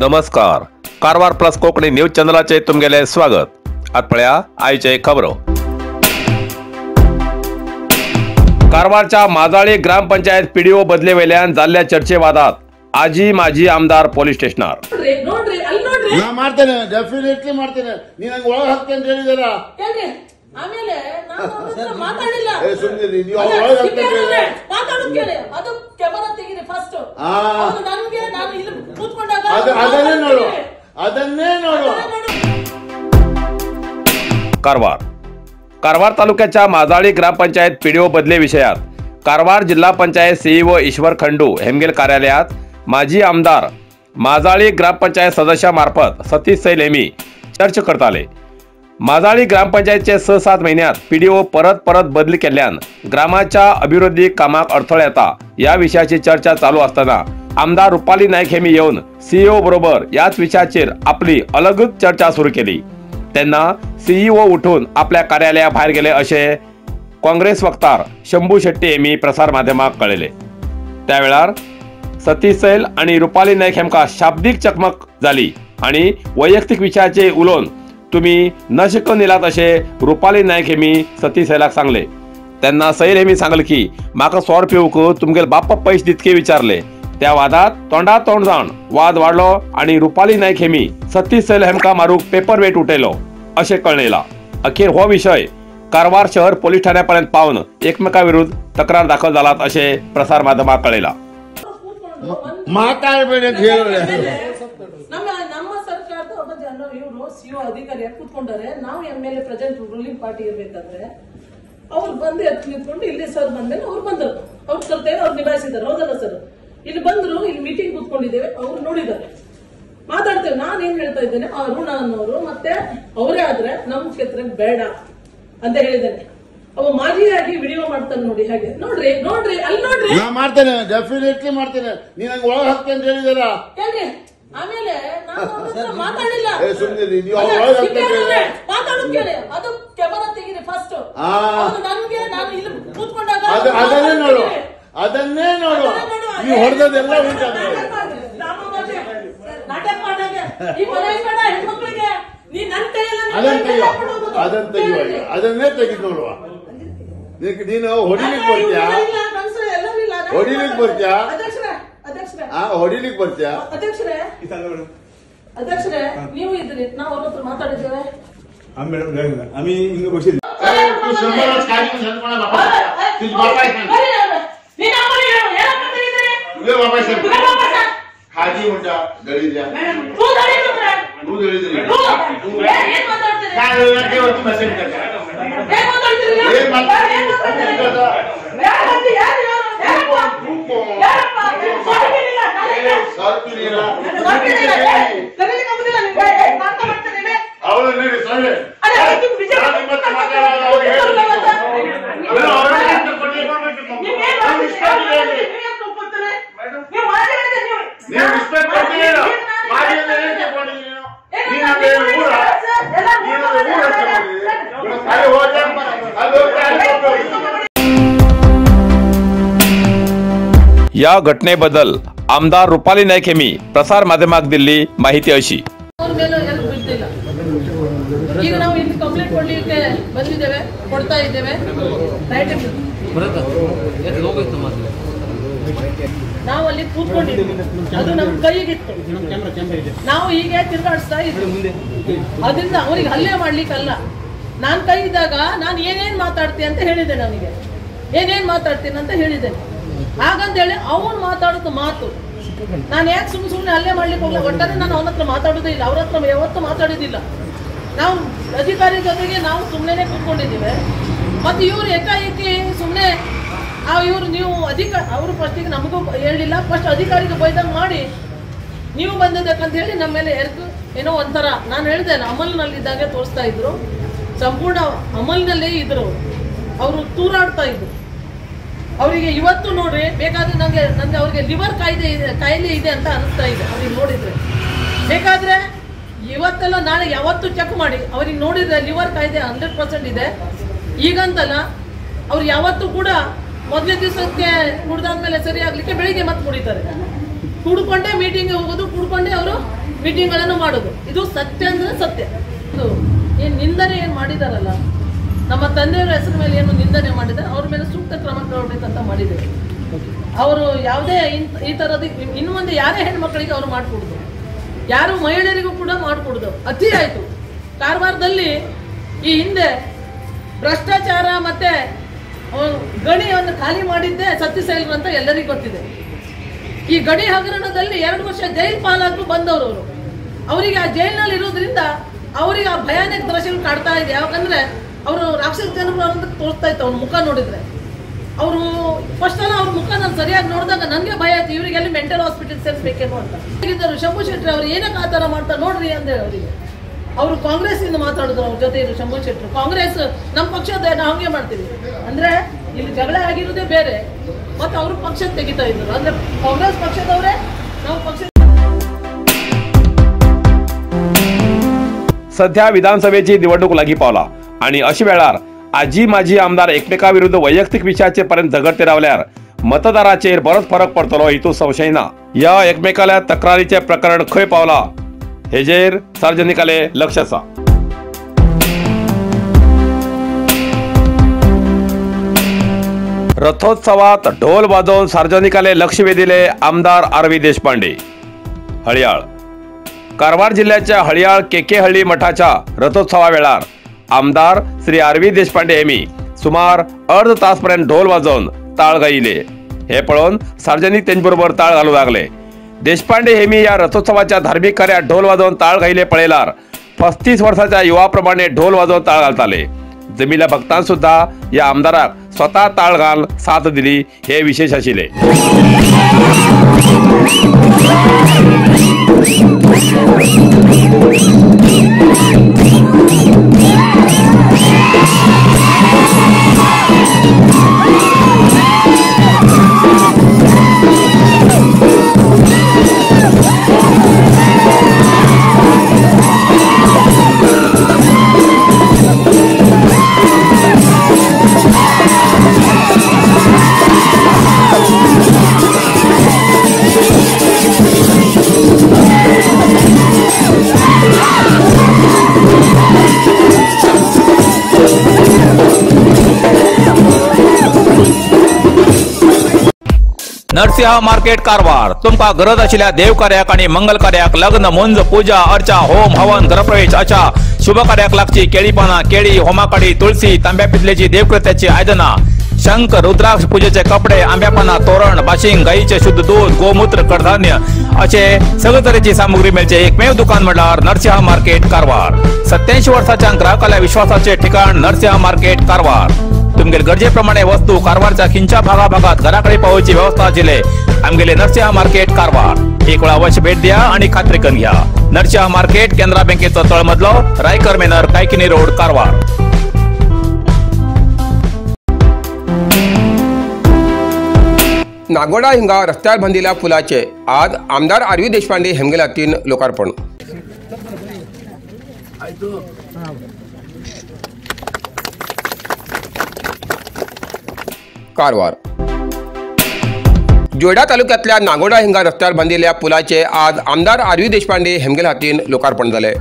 नमस्कार, Karwar plus Konkani news चॅनलाचे तुमगेले स्वागत। आत पळया आयचे खबरो। कारवारच्या माजाळी ग्रामपंचायत पीडीओ बदले वेल्यान जाल्ल्या चर्चे वादात आजी माजी आमदार पोलीस स्टेशनार। ನಾ ಮಾಡ್ತೇನೆ, ಡೆಫಿನೆಟ್ಲಿ ಮಾಡ್ತೇನೆ. ನೀ ನಂಗೆ ಒಳಗೆ ಹಾಕ್ತೇನೆ ಅಂತ ಹೇಳಿದಲ್ಲ. ಆಮೇಲೆ ನಾನು ಅವ್ರ ಹತ್ರ ಮಾತಾಡಿಲ್ಲ. ಏ ಸುಮ್ಮನೆ, ನೀವು ಒಳಗೆ ಹಾಕ್ತೇನೆ ಅಂತ ಹೇಳಿದ್ರೆ ಮಾತಾಡೋದು ಕೇಳಿ, ಅದು ಕ್ಯಾಮೆರಾ ತೆಗೀರಿ ಫಸ್ಟ್. ಅವ್ರು ನನಗೆ, ನಾನು ಇಲ್ಲಿ ಕೂತ್ಕೊಂಡಾಗ ಅದನ್ನೇ ನೋಡು, ಅದನ್ನೇ ನೋಡು. कारवार कारवार तालुक्याच्या माजाळी ग्रामपंचायत पीडीओ बदले विषयात कारवार जिल्हा पंचायत सीईओ ईश्वर खंडू हेमगेल कार्यालयात माजी आमदार माजाळी ग्रामपंचायत सदस्यामार्फत सतीश सैल हेमी चर्चा करताले। माजाळी ग्रामपंचायतचे 6-7 महिन्यात पीडीओ परत परत बदली केल्ल्यान ग्रामाच्या अभिवृद्धी कामाक अडथळो येता या विषयाची चर्चा चालू असताना आमदार रुपाली नाईक हेमी येवन सीईओ बरोबर याच विषयाचेर आपली अलगच चर्चा सुरू केली। तेन्ना सीईओ उठून आपल्या कार्यालया भायर गेले अशे काँग्रेस वक्तार शंभू शेट्टी हेमी प्रसार माध्यमाक कळयले। त्या वेळार सतीश सैल आणि रुपाली नाईक हेमका शाब्दिक चकमक जाली आणि वैयक्तिक विषयाचे उलोवन तुम्ही न शिकून येलात अशे रुपाली नाईक हेमी सतीश सैलाक सांगले। तेन्ना सैल हेमी सांगले की म्हाका सोर पिवंक तुमगेल बाप्पा पैशे दितके विचारले। त्या वादात तोंडा तोंड जावन वाद वाडलो आणि रुपाली नाईक हेमी सतीश सैल हेमका मारूक पेपर वेट उठयलो अशें कळ्ळेला। अखेर हो विषय कारवार शहर पोलीस ठाण्यापर्यंत पावन एकमेका विरुद्ध तक्रार दाखल जालात अशें प्रसार माध्यमाक कळयला। ಮಾತಾಡಬೇಡಿ ಅಂತ ಹೇಳಿ ನಮ್ಮ ನಮ್ಮ ಸರ್ಕಾರದ ಒಬ್ಬ ಜನರು ಇವರು ಸಿಒ ಅಧಿಕಾರಿಯಾಗಿ ಕೂತ್ಕೊಂಡಾರೆ. ನಾವು M L A present ruling party ಇರ್ಬೇಕಾದ್ರೆ ಅವ್ರು ಬಂದು ಎತ್ತು ನಿಂತ್ಕೊಂಡು ಇಲ್ಲಿ ಸರ್ ಬಂದ್ಮೇಲೆ ಅವ್ರು ಬಂದರು, ಅವ್ರ ಕರ್ತವ್ಯ ಅವ್ರು ನಿಭಾಯಿಸಿದ್ದಾರೆ. ಹೌದಲ್ಲ ಸರ್? ಇಲ್ಲಿ ಬಂದ್ರು, ಇಲ್ಲಿ ಮೀಟಿಂಗ್ ಕೂತ್ಕೊಂಡಿದ್ದೇವೆ, ಅವ್ರು ನೋಡಿದ್ದಾರೆ, ಮಾತಾಡ್ತೇವೆ. ನಾನು ಏನ್ ಹೇಳ್ತಾ ಇದ್ದೇನೆ, ಅರುಣ ಅನ್ನೋರು ಮತ್ತೆ ಅವರೇ ಆದ್ರೆ ನಮ್ ಕ್ಷೇತ್ರಕ್ಕೆ ಬೇಡ ಅಂತ ಹೇಳಿದ್ದೇನೆ. ಅವ ಮಾಜಿಯಾಗಿ ವಿಡಿಯೋ ಮಾಡ್ತಾನೆ ನೋಡಿ, ಹಾಗೆ ನೋಡ್ರಿ ನೋಡ್ರಿ ಅಲ್ಲಿ ನೋಡ್ರಿ. ನಾ ಮಾಡ್ತೇನೆ, ಡೆಫಿನೆಟ್ಲಿ ಮಾಡ್ತೇನೆ. ನೀ ನಂಗೆ ಒಳಗೆ ಹಾಕ್ತೇನೆ ಅಂತ ಹೇಳಿದಲ್ಲ. ಕೇಳ್ರಿ, ಆಮೇಲೆ ನಾನು ಅವ್ರ ಹತ್ರ ಮಾತಾಡಿಲ್ಲ. ಏ ಸುಮ್ಮನೆ, ನೀವು ಒಳಗೆ ಹಾಕ್ತೇನೆ ಅಂತ ಹೇಳಿದ್ರೆ ಮಾತಾಡೋದು ಕೇಳಿ, ಅದು ಕ್ಯಾಮೆರಾ ತೆಗೀರಿ ಫಸ್ಟ್. ಅವ್ರು ನನಗೆ, ನಾನು ಇಲ್ಲಿ ಕೂತ್ಕೊಂಡಾಗ ಅದನ್ನೇ ನೋಡು, ಅದನ್ನೇ ನೋಡು. ನೀವು ಹೊಡೆದದೆಲ್ಲ ಉಂಟು. ನಾಟಕ ಮಾಡಾಗ ಈ ಮನೆ ಬೇಡ ಹೆಣ್ಮಕ್ಳಿಗೆ, ನೀ ನನ್ನ ಕೈಯಲ್ಲ ಅದನ್ನ ತೆಗಿಯೋ, ಅದನ್ನ ತೆಗಿಯುವ, ಅದನ್ನೇ ತೆಗೆದು ನೋಡುವ. ನೀನು ಹೊಡಿಲಿಕ್ಕೆ ಬರ್ತೀಯಾ? ಹೊಡಿಲಿಕ್ಕೆ ಬರ್ತೀಯಾ? ಹೊಡಿಲಿಕ್ಕೆ ಬರ್ತೀಯಾ? ಅಧ್ಯಕ್ಷರೇ, ಅಧ್ಯಕ್ಷರೇ, ನೀವು ಇದ್ರಿ, ನಾವು ಅವ್ರ ಹತ್ರ ಮಾತಾಡಿದ್ದೇವೆ. खाजी म्हणता दळी द्या, तू दळी दिली. या घटनेबद्दल आमदार रुपाली नाईक हेमी प्रसार माध्यमाक दिल्ली माहिती अशी. ಈಗ ನಾವು ಇಲ್ಲಿ ಕಂಪ್ಲೇಂಟ್ ಕೊಡ್ಲಿಕ್ಕೆ ಬಂದಿದ್ದೇವೆ, ಕೊಡ್ತಾ ಇದ್ದೇವೆ. ನಾವು ಅಲ್ಲಿ ಕೂತ್ಕೊಂಡಿದ್ವಿ, ಅದು ನಮ್ಮ ಕೈಗಿತ್ತು, ನಾವು ಹೀಗೆ ತಿರುಗಾಡಿಸ್ತಾ ಇದ್ವಿ. ಅದರಿಂದ ಅವ್ರಿಗೆ ಹಲ್ಲೆ ಮಾಡ್ಲಿಕ್ಕಲ್ಲ. ನಾನ್ ಕೈ ಇದ್ದಾಗ ನಾನು ಏನೇನ್ ಮಾತಾಡ್ತೀನಿ ಅಂತ ಹೇಳಿದೆ, ನನಗೆ ಏನೇನ್ ಮಾತಾಡ್ತೀನಿ ಅಂತ ಹೇಳಿದೆ. ಹಾಗಂತ ಹೇಳಿ ಅವನು ಮಾತಾಡೋದು ಮಾತು, ನಾನು ಯಾಕೆ ಸುಮ್ಮನೆ ಸುಮ್ಮನೆ ಹಲ್ಲೆ ಮಾಡ್ಲಿಕ್ಕೆ ಹೋಗಲ್ಲ. ಒಟ್ಟಾರೆ ನಾನು ಅವನ ಹತ್ರ ಮಾತಾಡೋದೇ ಇಲ್ಲ, ಅವ್ರ ಹತ್ರ ಯಾವತ್ತೂ ಮಾತಾಡೋದಿಲ್ಲ. ನಾವು ಅಧಿಕಾರಿ ಜೊತೆಗೆ ನಾವು ಸುಮ್ಮನೆ ಕೂತ್ಕೊಂಡಿದ್ದೀವಿ. ಮತ್ತು ಇವರು ಏಕಾಏಕಿ ಸುಮ್ಮನೆ ಇವರು ನೀವು ಅವರು ಫಸ್ಟಿಗೆ ನಮಗೂ ಹೇಳಲಿಲ್ಲ, ಫಸ್ಟ್ ಅಧಿಕಾರಿಗೆ ಬೈದಂಗೆ ಮಾಡಿ ನೀವು ಬಂದಿದ್ದಕ್ಕಂತ ಹೇಳಿ ನಮ್ಮ ಮೇಲೆ ಎರ್ದು ಏನೋ ಒಂಥರ, ನಾನು ಹೇಳಿದೆ ಅಮಲ್ನಲ್ಲಿದ್ದಾಗೆ ತೋರಿಸ್ತಾ ಇದ್ರು, ಸಂಪೂರ್ಣ ಅಮಲ್ನಲ್ಲೇ ಇದ್ರು ಅವರು, ತೂರಾಡ್ತಾ ಇದ್ರು. ಅವರಿಗೆ ಇವತ್ತು ನೋಡ್ರಿ, ಬೇಕಾದ್ರೆ ನನಗೆ ಅವ್ರಿಗೆ ಲಿವರ್ ಕಾಯಿಲೆ ಇದೆ ಅಂತ ಅನಿಸ್ತಾ ಇದೆ ಅವ್ರಿಗೆ ನೋಡಿದ್ರೆ. ಬೇಕಾದ್ರೆ ಇವತ್ತೆಲ್ಲ ನಾಳೆ ಯಾವತ್ತೂ ಚೆಕ್ ಮಾಡಿ, ಅವ್ರಿಗೆ ನೋಡಿದ್ರೆ ಲಿವರ್ ಕಾಯಿಲೆ 100% ಇದೆ. ಈಗಂತಲ್ಲ, ಅವ್ರು ಯಾವತ್ತೂ ಕೂಡ ಮೊದಲನೇ ದಿವಸಕ್ಕೆ ಕುಡ್ದಾದ್ಮೇಲೆ ಸರಿ ಆಗ್ಲಿಕ್ಕೆ ಬೆಳಿಗ್ಗೆ ಮತ್ತೆ ಕುಡಿತಾರೆ. ಕುಡ್ಕೊಂಡೇ ಮೀಟಿಂಗ್ ಹೋಗೋದು, ಕುಡ್ಕೊಂಡೇ ಅವರು ಮೀಟಿಂಗ್ಗಳನ್ನು ಮಾಡೋದು. ಇದು ಸತ್ಯ ಅಂದ್ರೆ ಸತ್ಯ. ಇದು ಏನು ನಿಂದನೆ ಏನು ಮಾಡಿದಾರಲ್ಲ, ನಮ್ಮ ತಂದೆಯವರ ಹೆಸರು ಮೇಲೆ ಏನು ನಿಂದನೆ ಮಾಡಿದ್ದಾರೆ, ಅವ್ರ ಮೇಲೆ ಸೂಕ್ತ ಕ್ರಮ ತಗೊಳ್ಬೇಕಂತ ಮಾಡಿದ್ದೇವೆ. ಅವರು ಯಾವುದೇ ಈ ಥರದ ಇನ್ನು ಮುಂದೆ ಯಾರೇ ಹೆಣ್ಮಕ್ಳಿಗೆ ಅವರು ಮಾಡಿಕೊಡುದು, ಯಾರು ಮಹಿಳೆಯರಿಗೂ ಕೂಡ ಮಾಡಿಕೊಡುದು. ಅತಿ ಆಯಿತು. ಕಾರವಾರದಲ್ಲಿ ಈ ಹಿಂದೆ ಭ್ರಷ್ಟಾಚಾರ ಮತ್ತೆ ಗಣಿಯನ್ನು ಖಾಲಿ ಮಾಡಿದ್ದೇ ಸತ್ಯಶೈಲರು ಅಂತ ಎಲ್ಲರಿಗೂ ಗೊತ್ತಿದೆ. ಈ ಗಣಿ ಹಗರಣದಲ್ಲಿ 2 ವರ್ಷ ಜೈಲು ಪಾಲಾದ್ರು ಬಂದವರು ಅವರು. ಅವರಿಗೆ ಆ ಜೈಲಿನಲ್ಲಿ ಇರೋದ್ರಿಂದ ಅವರಿಗೆ ಆ ಭಯಾನಕ ದೃಶ್ಯಗಳು ಕಾಡ್ತಾ ಇದೆ. ಯಾಕಂದ್ರೆ ಅವರು ರಾಕ್ಷಸ ಜನರು ಅಂತ ತೋರಿಸ್ತಾ ಇತ್ತು ಅವ್ರ ಮುಖ ನೋಡಿದ್ರೆ. ಅವರು ಫಸ್ಟ್ ಅಲ್ಲ, ಅವ್ರ ಮುಖ ನಾನು ಸರಿಯಾಗಿ ನೋಡಿದಾಗ ನನಗೆ ಭಯ ಆಯ್ತು, ಇವರಿಗೆ ಎಲ್ಲಿ ಮೆಂಟಲ್ ಹಾಸ್ಪಿಟಲ್ ಸೇರಿಸಬೇಕೇನೋ ಅಂತ. ಹೇಗಿದ್ದರು ಶಂಭು ಶೆಟ್ಟರು ಅವ್ರು ಏನಕ್ಕೆ ಆ ಥರ ಮಾಡ್ತಾರೆ ನೋಡ್ರಿ ಅಂದೇಳಿ ಅವರಿಗೆ. ಅವರು ಕಾಂಗ್ರೆಸ್ಸಿಂದ ಮಾತಾಡಿದ್ರು, ಅವ್ರ ಜೊತೆ ಇದ್ರು ಶಂಭು ಶೆಟ್ಟರು. ಕಾಂಗ್ರೆಸ್ ನಮ್ಮ ಪಕ್ಷದ ನಾವು ಹಂಗೆ ಮಾಡ್ತೀವಿ ಅಂದ್ರೆ ಇಲ್ಲಿ ಜಗಳ ಆಗಿರೋದೇ ಬೇರೆ, ಮತ್ತು ಅವರು ಪಕ್ಷ ತೆಗಿತಾ ಇದ್ರು. ಅಂದ್ರೆ ಕಾಂಗ್ರೆಸ್ ಪಕ್ಷದವರೇ ನಾವು ಪಕ್ಷ. सध्या विधानसभेची निवडणूक लागीं पावला आणि अशा वेळार आजी माजी आमदार एकमेका विरुद्ध वैयक्तिक विशयाचे पर्यंत झगडते रावल्यार मतदाराचेर बरोच फरक पडतलो हितूंत संशय ना. ह्या एकमेकाल्या तक्रारीचें प्रकरण खंय पावला हेजेर सार्वजनिकाले लक्ष आसा. रथोत्सवात ढोल वाजोवन सार्वजनिकाले लक्ष वेधिले आमदार आर व्ही देशपांडे. हळयाळ कारवार जिल्ह्याच्या हळयाळ केकेहळ्ळी मठाच्या रथोत्सवा वेळार आमदार श्री आर व्ही देशपांडे हेमी सुमार अर्द तास पर्यंत ढोल वाजोवन ताळ गायले. हे पळोवन सार्वजनिक तेंचे बरोबर ताळ घालूंक लागले. देशपांडे हेमी ह्या रथोत्सवाच्या धार्मिक कार्यात ढोल वाजोवन ताळ गायले पळयल्यार 35 वर्साच्या युवा प्रमाणे ढोल वाजोवन ताळ घालताले. जमिल्ल्या भक्तान सुद्धा ह्या आमदाराक स्वतः ताळ घाल साथ दिली हे विशेष आशिल्ले. नरसिंह मार्केट कारवार तुमका गरज आशिल्ल्या देवकार्याक आनी मंगल कार्याक लग्न मुंज पूजा अर्चा होम हवन गृहप्रवेश अशा शुभ कार्याक लागची केळी पानां केळी होमाकाडी तुळसी तांब्या पितलेची देवकृत्याची आयदनां शंख रुद्राक्ष पूजेचे कपडे आंब्या पानां तोरण बाशिंग गायीचे शुद्ध दूध गोमूत्र कडधान्य असे सगळे तरेची सामुग्री मेळचे एकमेव दुकान म्हळ्यार नरसिंह मार्केट कारवार. 87 वर्साच्या ग्राहकाल्या विश्वासाचे ठिकाण नरसिंह मार्केट कारवार. तुमगेले गरजेप्रमाणे वस्तू कारवारच्या खिंच्या भागाभागात घराकडे पावोवची व्यवस्था आशिल्ले आमगेले नरसिंह मार्केट कारवार. एक वेळा अवश्य भेट द्या आणि खात्री करून घ्या. नरसिंह मार्केट केनरा बँकेचो तळमजलो, रायकर मेनर, कायकिनी रोड, कारवार. नागोडा हिंगा रस्त्यार बांदिल्ल्या पुलाचे आज आमदार आर व्ही देशपांडे हेमगेला हातीन लोकार्पण. कारवार जोयडा तालुक्यातल्या नागोडा हिंगा रस्त्यार बांदिल्ल्या पुलाचे आज आमदार आर व्ही देशपांडे हेमगेल हातीन लोकार्पण जालें.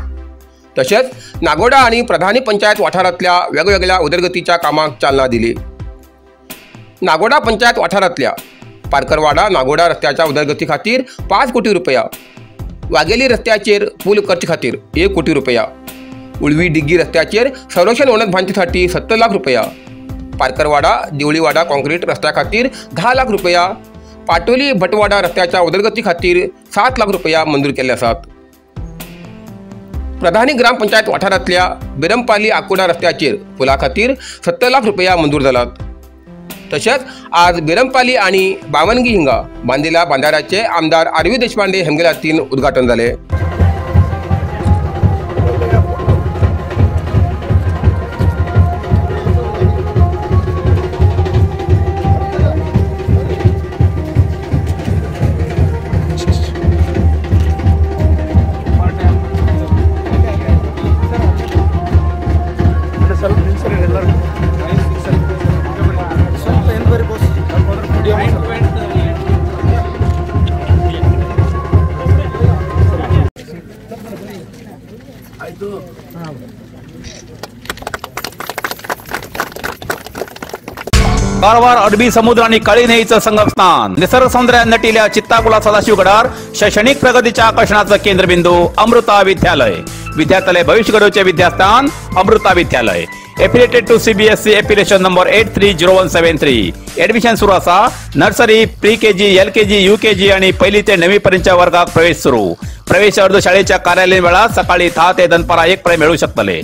तशेंच नागोडा आनी प्रधानी पंचायत वाठारांतल्या वेगवेगळ्या उदरगतीच्या कामाक चालना दिली. नागोडा पंचायत वाठारांतल्या पारकरवाडा नागोडा रस्त्याच्या उदरगती खातीर 5 कोटी रुपया, वागेली रस्त्याचेर पूल करचे खातीर 1 कोटी रुपया, उळवी डिग्गी रस्त्याचेर संरक्षण वणत बांदचे खातीर 70 लाख रुपया, पारकरवाडा दिवळीवाडा कॉन्क्रीट रस्त्या खातीर 10 लाख रुपया, पाटोली भटवाडा रस्त्याच्या उदरगती खातीर 7 लाख रुपया मंजूर केल्ले आसात. प्रधानी ग्रामपंचायत वाठारांतल्या बिरमपाली आकुडा रस्त्याचेर पुला खातीर 70 लाख रुपया मंजूर जालात. तशेंच आज बिरमपाली आनी बावनगी हिंगा बांदिल्ल्या बांदाराचे आमदार आर व्ही देशपांडे हेमगेला हातीन उद्घाटन जालें. कारवार अरबी समुद्र आणि काळी न्हंयेचं संगमस्थान, निसर्ग सौंदर्यान नटिल्या चित्ताकुला सदाशिवगडार शैक्षणिक प्रगतीच्या आकर्षणाचं केंद्रबिंदू अमृता विद्यालय. विद्यार्थ्यालय भविष्य घडवचे विद्यास्थान Amrita Vidyalaya. Affiliated to CBSE affiliation number 830173. Admission सुरू असा. Nursery, pre KG, LKG, UKG आणि पहिली ते 9वी पर्यंतच्या वर्गात प्रवेश सुरू. प्रवेश अर्ज शाळेच्या कार्यालयीन वेळात सकाळी 10 ते दनपारा 1 पर्यंत मिळू शकतले.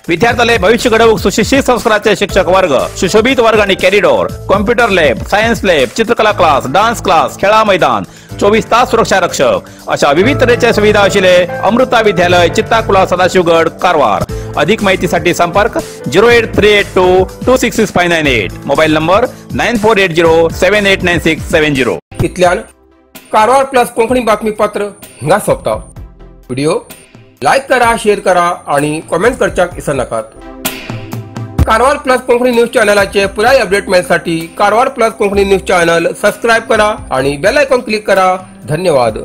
विद्यार्थ्याले भविष्य घडवूक सुशिक्षित संस्काराचे शिक्षक वर्ग, सुशोभित वर्ग आणि corridor, computer lab, science lab, चित्रकला क्लास, डान्स क्लास, खेळा मैदान, 24 तास सुरक्षा रक्षक अशा विविध तऱ्हेच्या सुविधा असलेले अमृता विद्यालय, चित्ताकुला, सदाशिवगड, कारवार. अधिक माहितीसाठी संपर्क 08382 266598, मोबाईल नंबर 9480 789670. इतल्यान कारवार प्लस कोंकणी बातमीपत्र हिंगा सोंपता. व्हिडिओ लायक करा, शेअर करा आणि कॉमेंट करच्याक विसरनाकात. कारवार प्लस कोंकणी न्यूज चॅनलाचे पुराय update मेळसाठी Karwar plus Konkani news channel subscribe करा आणि बेल आयकॉन क्लिक करा. धन्यवाद.